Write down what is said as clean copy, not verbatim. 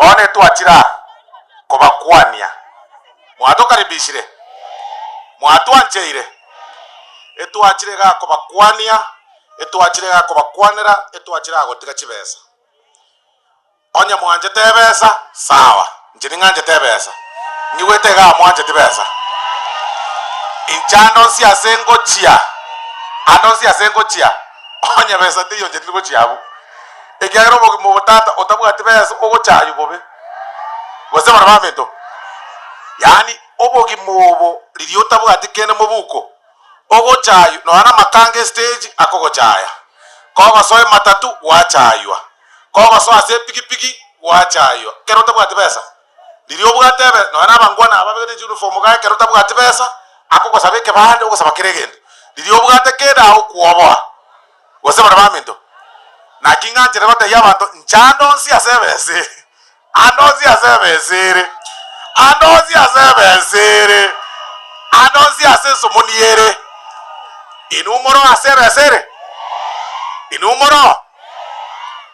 Bono etwachire aa kobakwania. Mwatokaribishire? Mwatwancheire? Etwachire igaa kobakwania, etwachire igaa kobakwanera, etwachire aa gotiga chibesa. Onye mwanchete ebesa, sawa, inche ning'anchete ebesa. Ng'igwete igaa mwancheti besa. Inche ande onsi ase ngochia, ande onsi ase ngochia, onye besa teiyo inche tindi gochia abwo. Ekiagera obogima obo tata otabwati besa ogochaywa bobe, gose bono baminto? Yaani obogima obo riria otabwati kende mobuko, ogochaywa nonya na amatanga estage akogochaya, kogosoa ematatu gwachaywa, kogosoa ase epikipiki gwachaywa, ekero otabwati besa. Riria obwate ebe nonya na abangwana aba babegete chiuniform igaa ekero otabwati besa, akogosaba ekebande ogosaba kera egento. Riria obwate kende agokwoboa. Gose baria baminto, naki ng'anchere gotebia abanto, Inche ande onsi ase ebesa ere, ande onsi ase ebesa ere, ande onsi ase ebesa ere, ande onsi ase esomoni ere, inwe moro ase ebesa ere? Inwe moro?